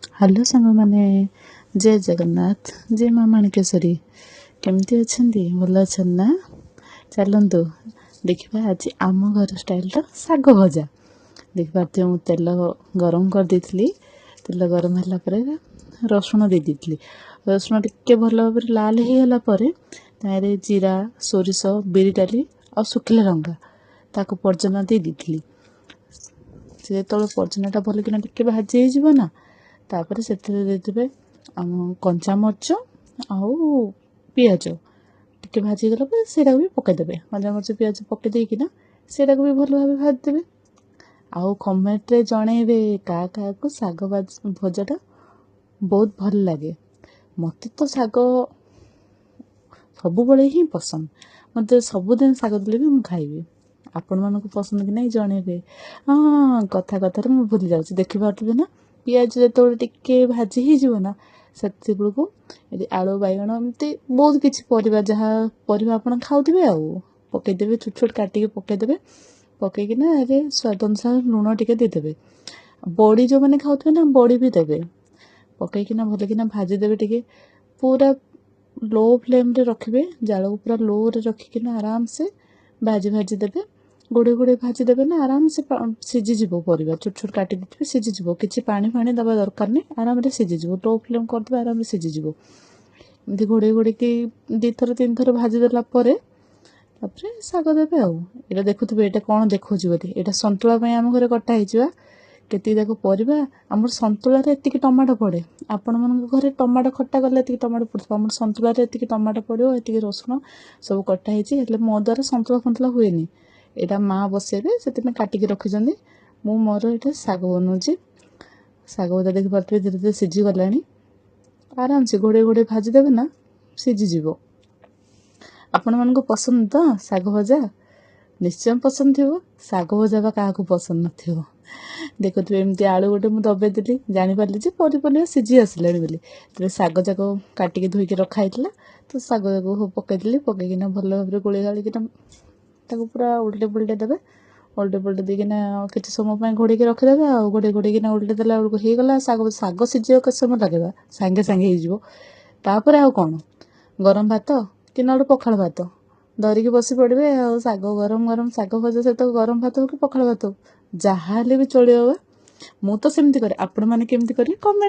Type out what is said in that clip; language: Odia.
ହ୍ୟାଲୋ ସାଙ୍ଗମାନେ, ଜୟ ଜଗନ୍ନାଥ, ଜୟ ମା ମାଣିକେଶ୍ୱରୀ। କେମିତି ଅଛନ୍ତି? ଭଲ ଅଛନ୍ତି ନା? ଚାଲନ୍ତୁ ଦେଖିବା ଆଜି ଆମ ଘର ଷ୍ଟାଇଲର ଶାଗ ଭଜା। ଦେଖିପାରୁଥିବେ, ମୁଁ ତେଲ ଗରମ କରିଦେଇଥିଲି। ତେଲ ଗରମ ହେଲା ପରେ ରସୁଣ ଦେଇ ଦେଇଥିଲି। ରସୁଣ ଟିକେ ଭଲ ଭାବରେ ଲାଲ ହେଇଗଲା ପରେ ତାହିଁରେ ଜିରା, ସୋରିଷ, ବିରି ଡାଲି ଆଉ ଶୁଖିଲା ଲଙ୍କା ତାକୁ ପର୍ଯ୍ୟନ୍ତ ଦେଇ ଦେଇଥିଲି। ସେ ଯେତେବେଳେ ପର୍ଜନାଟା ଭଲକିନା ଟିକେ ଭାଜି ହେଇଯିବ ନା, ତାପରେ ସେଥିରେ ଦେଇଦେବେ ଆମ କଞ୍ଚାମରିଚ ଆଉ ପିଆଜ। ଟିକେ ଭାଜି ହେଇଗଲା ପରେ ସେଇଟାକୁ ବି ପକାଇଦେବେ। କଞ୍ଚାମରିଚ, ପିଆଜ ପକାଇ ଦେଇକିନା ସେଇଟାକୁ ବି ଭଲ ଭାବେ ଭାଜିଦେବେ। ଆଉ କମେଣ୍ଟରେ ଜଣେଇବେ କାହା କାହାକୁ ଶାଗ ଭଜାଟା ବହୁତ ଭଲ ଲାଗେ। ମୋତେ ତ ଶାଗ ସବୁବେଳେ ହିଁ ପସନ୍ଦ। ମୋତେ ସବୁଦିନ ଶାଗ ଦେଲେ ବି ମୁଁ ଖାଇବି। ଆପଣମାନଙ୍କୁ ପସନ୍ଦ କି ନାହିଁ ଜଣେଇବେ। ହଁ, କଥା କଥାରେ ମୁଁ ଭୁଲି ଯାଉଛି। ଦେଖିପାରୁଥିବେ ନା, ପିଆଜ ଯେତେବେଳେ ଟିକେ ଭାଜି ହେଇଯିବ ନା, ସେତେବେଳକୁ ଏଠି ଆଳୁ, ବାଇଗଣ, ଏମିତି ବହୁତ କିଛି ପରିବା, ଯାହା ପରିବା ଆପଣ ଖାଉଥିବେ ଆଉ ପକାଇଦେବେ। ଛୋଟ ଛୋଟ କାଟିକି ପକାଇଦେବେ। ପକାଇକିନା ଏରେ ସ୍ୱାଦ ଅନୁସାରେ ଲୁଣ ଟିକେ ଦେଇଦେବେ। ବଡ଼ି ଯେଉଁମାନେ ଖାଉଥିବେ ନା, ବଡ଼ି ବି ଦେବେ। ପକାଇକିନା ଭଲକିନା ଭାଜିଦେବେ। ଟିକେ ପୁରା ଲୋ ଫ୍ଲେମ୍ରେ ରଖିବେ, ଜାଳକୁ ପୁରା ଲୋରେ ରଖିକିନା ଆରାମସେ ଭାଜି ଭାଜି ଦେବେ। ଘୋଡ଼େଇ ଘୋଡ଼େଇ ଭାଜିଦେବେ ନା, ଆରାମସେ ସିଝିଯିବ। ପରିବା ଛୋଟ ଛୋଟ କାଟି ଦେଇଥିବେ, ସିଝିଯିବ। କିଛି ପାଣି ଫାଣି ଦେବା ଦରକାର ନାହିଁ, ଆରାମରେ ସିଝିଯିବ। ଲୋ ଫ୍ଲେମ୍ କରିଦେବେ, ଆରାମରେ ସିଝିଯିବ। ଏମିତି ଘୋଡ଼େଇ ଘୋଡ଼େଇକି ଦୁଇଥର ତିନିଥର ଭାଜିଦେଲା ପରେ ତାପରେ ଶାଗ ଦେବେ। ଆଉ ଏଇଟା ଦେଖୁଥିବେ, ଏଇଟା କ'ଣ ଦେଖାଉଛି ବୋଲି। ଏଇଟା ସନ୍ତୁଳା ପାଇଁ ଆମ ଘରେ କଟା ହେଇଯିବା କେତିକି ଯାକ ପରିବା। ଆମର ସନ୍ତୁଳାରେ ଏତିକି ଟମାଟୋ ପଡ଼େ। ଆପଣମାନଙ୍କ ଘରେ ଟମାଟୋ ଖଟା କଲେ ଏତିକି ଟମାଟୋ ପଡ଼ୁଥିବ। ଆମର ସନ୍ତୁଳାରେ ଏତିକି ଟମାଟୋ ପଡ଼ିବ, ଏତିକି ରସୁଣ ସବୁ କଟା ହେଇଛି। ହେଲେ ମୋ ଦ୍ୱାରା ସନ୍ତୁଳା ଫନ୍ତୁଳା ହୁଏନି। ଏଇଟା ମା ବସେଇବେ, ସେଥିପାଇଁ କାଟିକି ରଖିଛନ୍ତି। ମୁଁ ମୋର ଏଇଟା ଶାଗ ବନଉଛି। ଶାଗ ଭଜା ଦେଖିପାରୁଥିବେ, ଧୀରେ ଧୀରେ ସିଝିଗଲାଣି। ଆରାମସେ ଘୋଡ଼େଇ ଘୋଡ଼େଇ ଭାଜିଦେବେ ନା, ସିଝିଯିବ। ଆପଣମାନଙ୍କୁ ପସନ୍ଦ ତ ଶାଗ ଭଜା? ନିଶ୍ଚୟ ପସନ୍ଦ ଥିବ। ଶାଗ ଭଜା ବା କାହାକୁ ପସନ୍ଦ ନଥିବ? ଦେଖୁଥିବେ, ଏମିତି ଆଳୁ ଗୋଟେ ମୁଁ ଦବେଇ ଦେଲି, ଜାଣିପାରିଲି ଯେ ପନିପରିବା ସିଝି ଆସିଲାଣି ବୋଲି। ତେବେ ଶାଗ ଯାକ କାଟିକି ଧୋଇକି ରଖା ହେଇଥିଲା, ତ ଶାଗ ଯାକ ପକାଇଦେଲି। ପକାଇକିନା ଭଲ ଭାବରେ ଗୋଳେଇ ଗାଳିକିନା ତାକୁ ପୁରା ଉଲଟେଇ ପୁଲଟେଇ ଦେବେ। ଓଲଟେଇ ପଲଟେଇ ଦେଇକିନା କିଛି ସମୟ ପାଇଁ ଘୋଡ଼େଇକି ରଖିଦେବେ। ଆଉ ଘୋଡ଼େଇ ଘୋଡ଼େଇକିନା ଓଲଟେଇ ଦେଲା ବେଳକୁ ହେଇଗଲା ଶାଗ। ଶାଗ ସିଝିବାକୁ କେତେ ସମୟ ଲାଗିବ? ସାଙ୍ଗେ ସାଙ୍ଗେ ହେଇଯିବ। ତାପରେ ଆଉ କ'ଣ, ଗରମ ଭାତ କି ନହେଲେ ପଖାଳ ଭାତ ଧରିକି ବସି ପଡ଼ିବେ। ଆଉ ଶାଗ, ଗରମ ଗରମ ଶାଗ ଭଜା ସହିତ ଗରମ ଭାତ ହଉ କି ପଖାଳ ଭାତ ହଉ, ଯାହା ହେଲେ ବି ଚଳିବ ବା। ମୁଁ ତ ସେମିତି କରେ, ଆପଣମାନେ କେମିତି କରିବେ କମେଣ୍ଟ